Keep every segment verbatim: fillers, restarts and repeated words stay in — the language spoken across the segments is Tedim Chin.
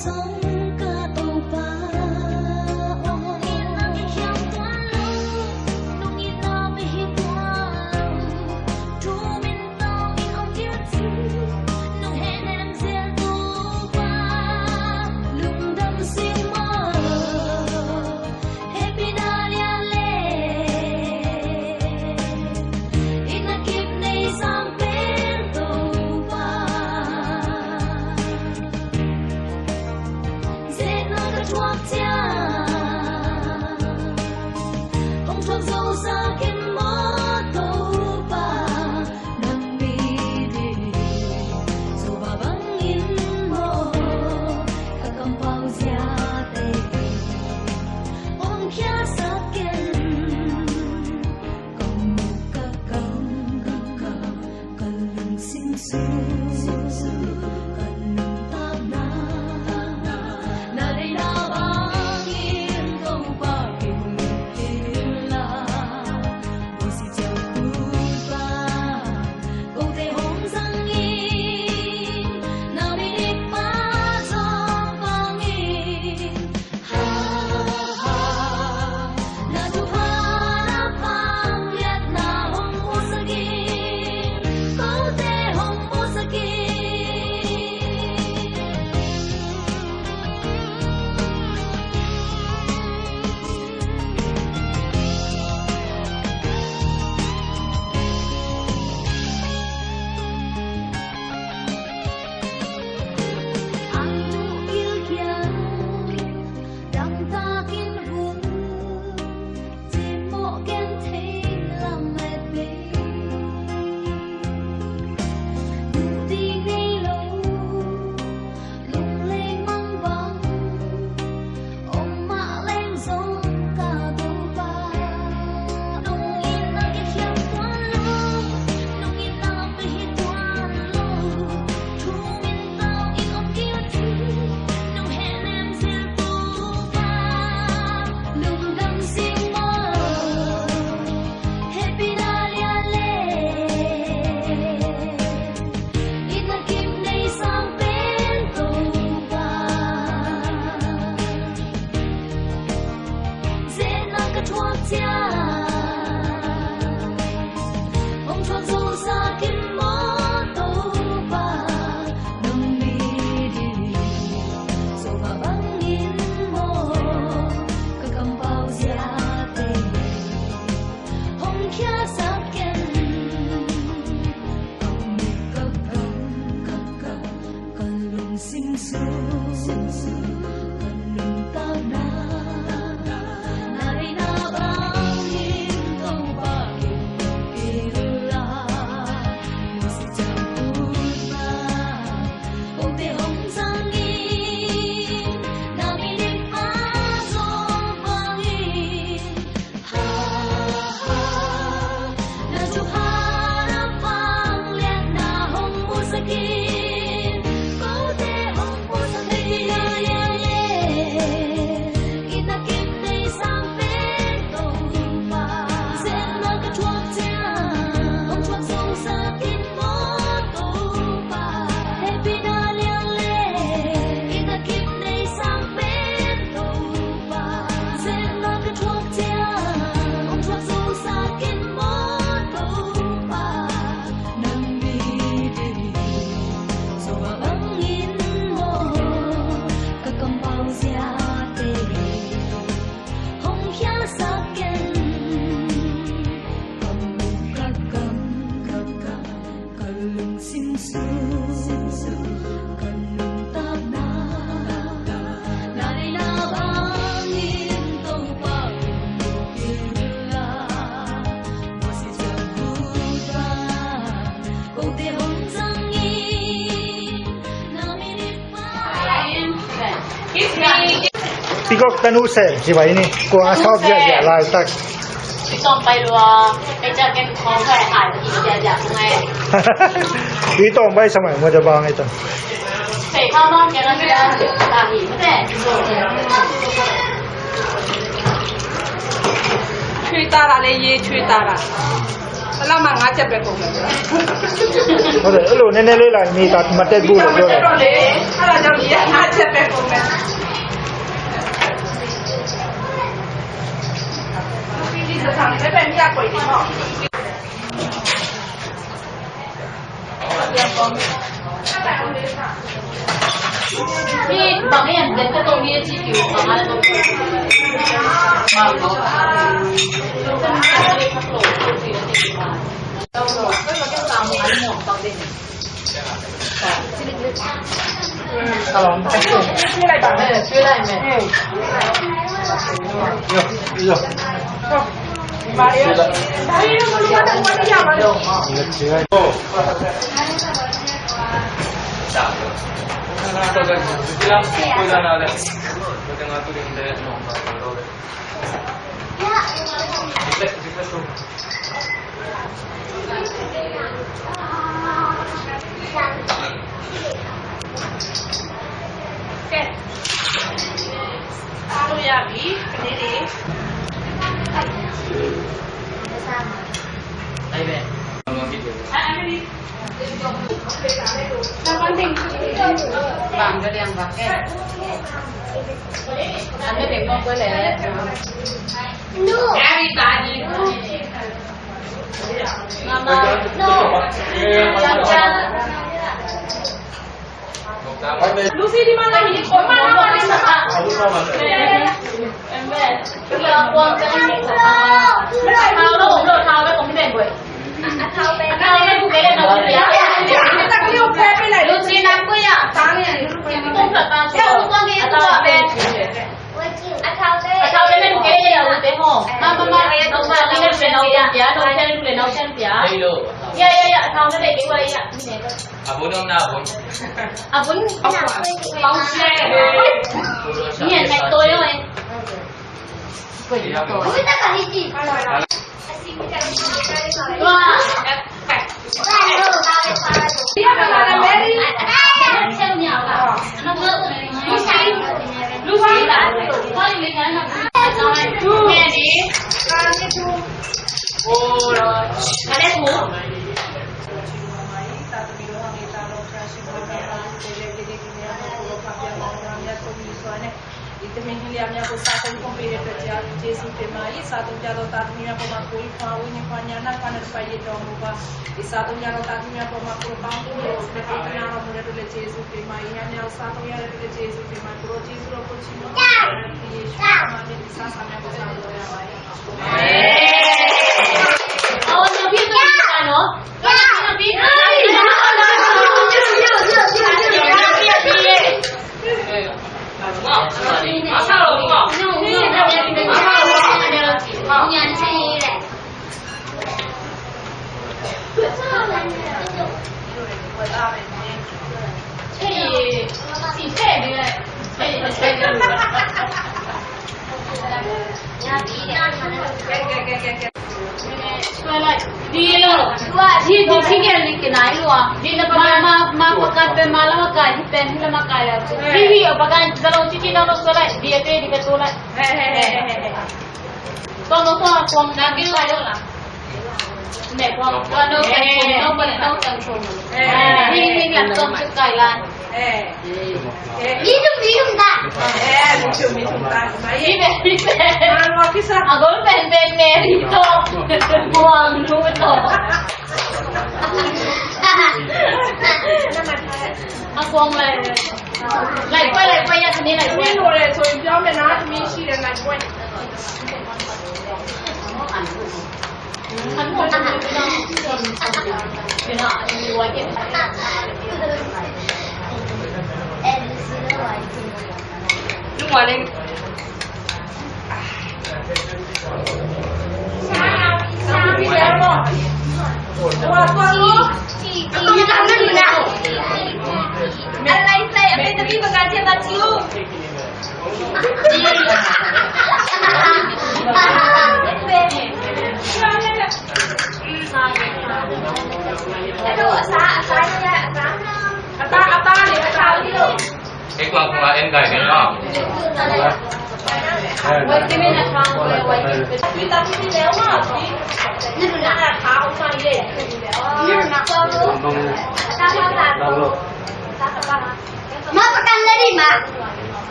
Song ka Topa, ong in na kikhiam tuan lo, nong in na pia hi tuan lo, thu min tawh in ong kilci, nong hehnem zel Topa, lungdam sing mah lo. Hehpihna lian le, in a kip nei sang pen Topa. Zehna ka thuak ciang, hong thuak zo sa ken maw Topa. Nang mi ding, Topa bangin maw, ka kampau ziate hong khiasak ken. Ka muk ka kam, ka kam, ka lungsim sung, ka nuntakna, na deihna bangin Topa kin lungkim la. Ka lungsim sung, ka nuntakna, na deihna bangin Topa kin lungkim la. Musi ciang Topa, kote hong zangin, na minit pa zong bangin. Ka lungsim sung, ka nuntakna, na deihna bangin Topa kin la. Musi ciang Topa, kote hong zangin, na minit pa. Tigok tanu se, si bai ni, kua a sawp ziahziah laitak. Pi tawm pai lua, kei ciah ken khawng khat hai pi ziahziah kung e. Pi tawm pai samai mo ja bang e ta. Sei khawng bang kei la sia, ta hi, te. Chui ta la le ye, chui ta la. တလမှာ ငါးချက်ပဲ ကုန်မယ်။ ဟုတ်တယ်၊ အဲ့လိုနည်းနည်းလေးလာ နေတာ မတက်ဘူးလို့ပြောတယ်။ အဲ့ဒါကြောင့် ဒီက ငါးချက်ပဲ ကုန်မယ်။ ဒီတစ်ခါနဲ့ပဲ မြတ်ကိုနေတော့။ Lucy, di mana ni? Mana, mana ni? I te mihing liamia ko sa tong kong pe he pe cia Jesu te mai sa tong cia lo ta mia ko ma ko i fa u ni fa nia na fa na fa ye dong mu ba i sa tong cia lo ta mia ko ma ko pa mu le pe ko na ro mu le le Jesu te mai ya nia sa tong cia le le Jesu te mai ko Jesu lo ko chi mo Jesu ma me sa sa mia ko sa lo ya mai.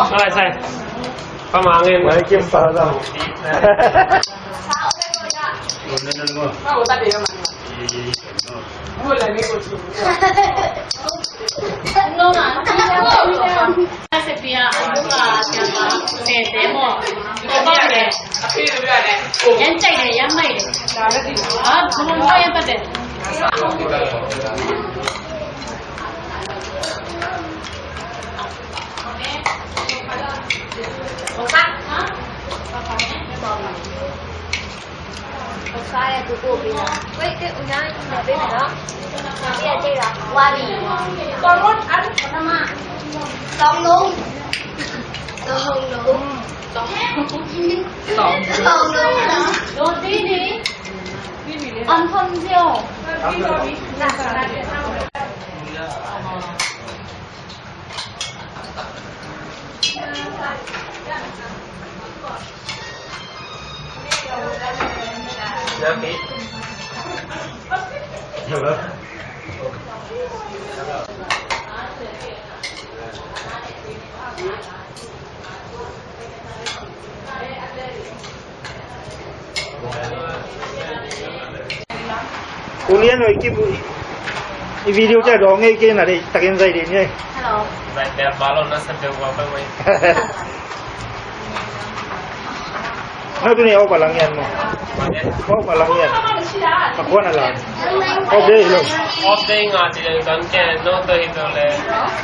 Sai, sai. Pamangin. Wai kim pa lam. Ulian oi ki bu i video cha dong ngai ke na de takin zai de ni. Hello. Zai de balon na sa de wa ba wai. Na tu ni au palang yan mo. Au palang yan. Pakuan ala. Au de lo. Au de nga ti kan ke no to hi to le.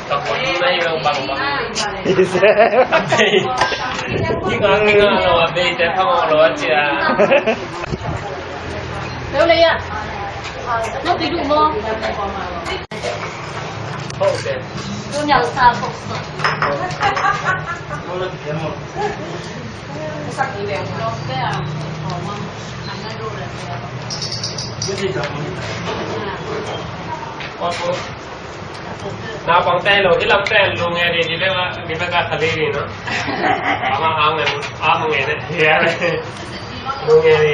Ka pon na hi lo bang bang. Ni nga ni nga lo a be te pa lo a chia. Lo le ya. No ti du mo. Lo nya sa ko. Naupang te lo, hi lam te lu nge di, di beka, di beka kali di no. Ama ang nge, ang nge de, ya. Lu nge di.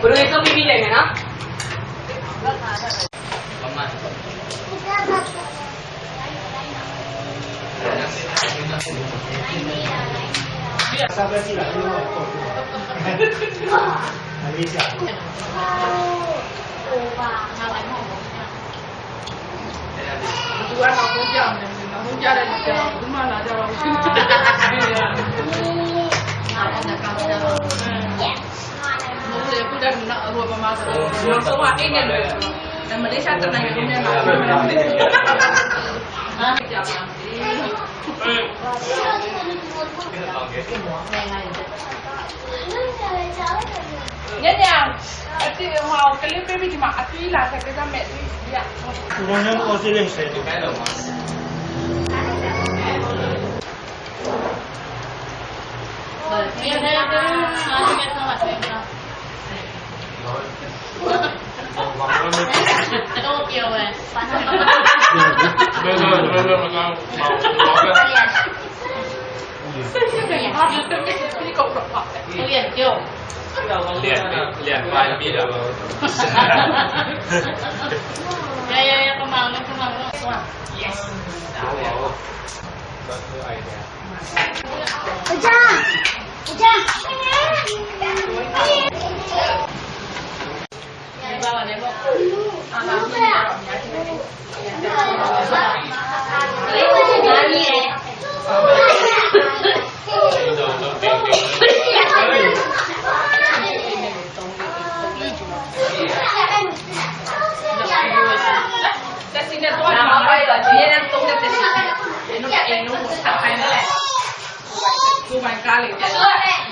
Bulu itu pipi deh, no?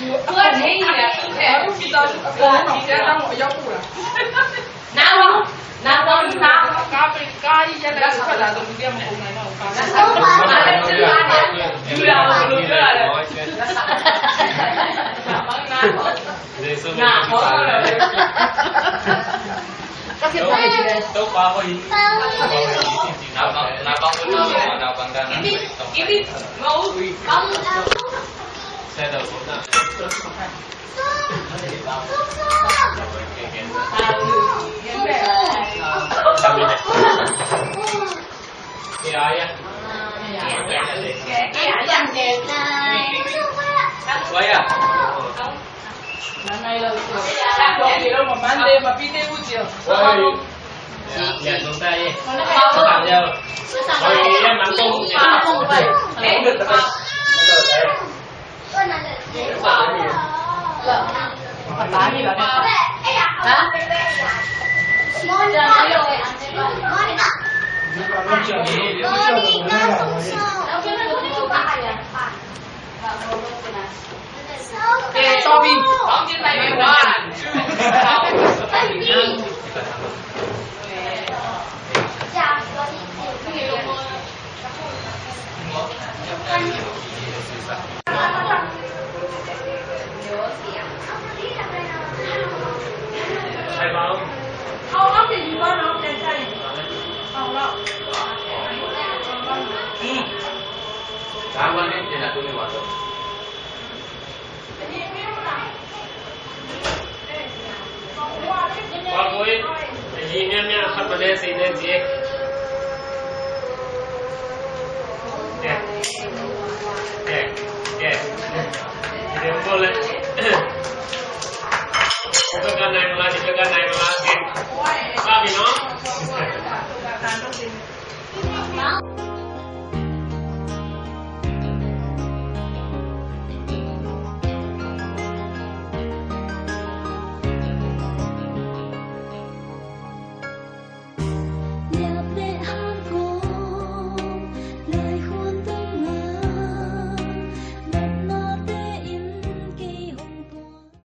Tua ni ya, tu te. Baru kita, baru kita tahu ya pula. Namo, namo, namo. Kami, kami ya dah suka dah tu dia mau kau nanya. Namo, namo.